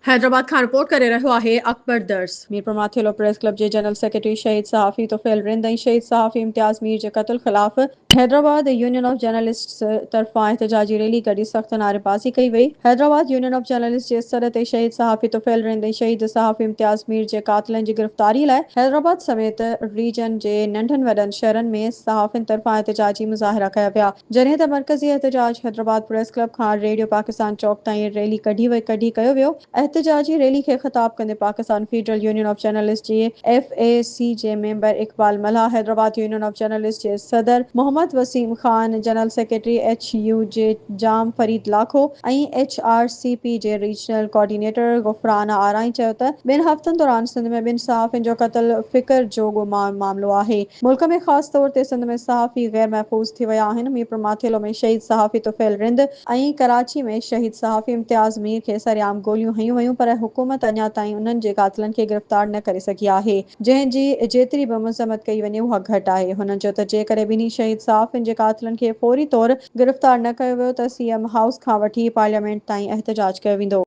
حيدرآباد کان رپورٽ ڪري رهيو آهي اڪبر درس. ميرپورماٿيلو پريس ڪلب جي جنرل سيڪريٽري شهيد صحافي طفيل رند ۽ شهيد صحافي امتياز مير جي قتل خلاف حيدرآباد يونين آف جرنلسٽس طرفان احتجاجي ريلي ڪڍي سخت نعريبازي ڪئي وئي. حيدرآباد يونين آف جرنلسٽس جي سڏ تي شهيد صحافي طفيل رند ۽ شهيد صحافي امتياز مير جي قاتلن جي گرفتاري لاء حيدرآباد سميت ريجن جي ننڍن وڏن شهرن ۾ صحافين طرفان احتجاجي مظاهرا ڪيا ويا. جڏهن ته مرڪزي احتجاج حيدرآباد پريس ڪلب کان ريڊيو پاڪستان چوڪ تائين ريلي ڪڍي وئي ڪڍي ڪيو ويو. احتجاجي ريلي کي خطاب ڪندي Pakistan federal union of journalist جي ايف اي سي جي member Iqbal Mallah, Hyderabad union of journalist جي صدر Muhammad Waseem Khan, general secretary H U J Jam Farid Lakho ۽ H R C P جي ريجنل ڪوآرڊينيٽر غفران آرائين چيو ته ٻن هفتن دوران سنڌ ۾ ٻن صحافين جو قتل فڪر جوڳو معاملو آهي. ملڪ ۾ خاص طور تي سنڌ ۾ صحافي غير محفوظ ٿي ويا آهن، ميرپور ماٿيلو ۾ شهيد صحافي طفيل رند ۽ ڪراچي ۾ شهيد صحافي امتياز مير کي سرعام گوليون هنيون ويون پر حڪومت اڃا تائين انهن جي قاتلن کي گرفتار نه ڪري سگهي آهي جنهن جي جيتري به مذمت ڪئي وڃي اها گهٽ آهي هنن چيو ته جيڪڏهن ٻنهي شهيد صحافين جي قاتلن کي فوري طور گرفتار نه ڪيو ويو ته سي ايم هائوس کان وٺي پارليامينٽ تائين احتجاج ڪيو ويندو.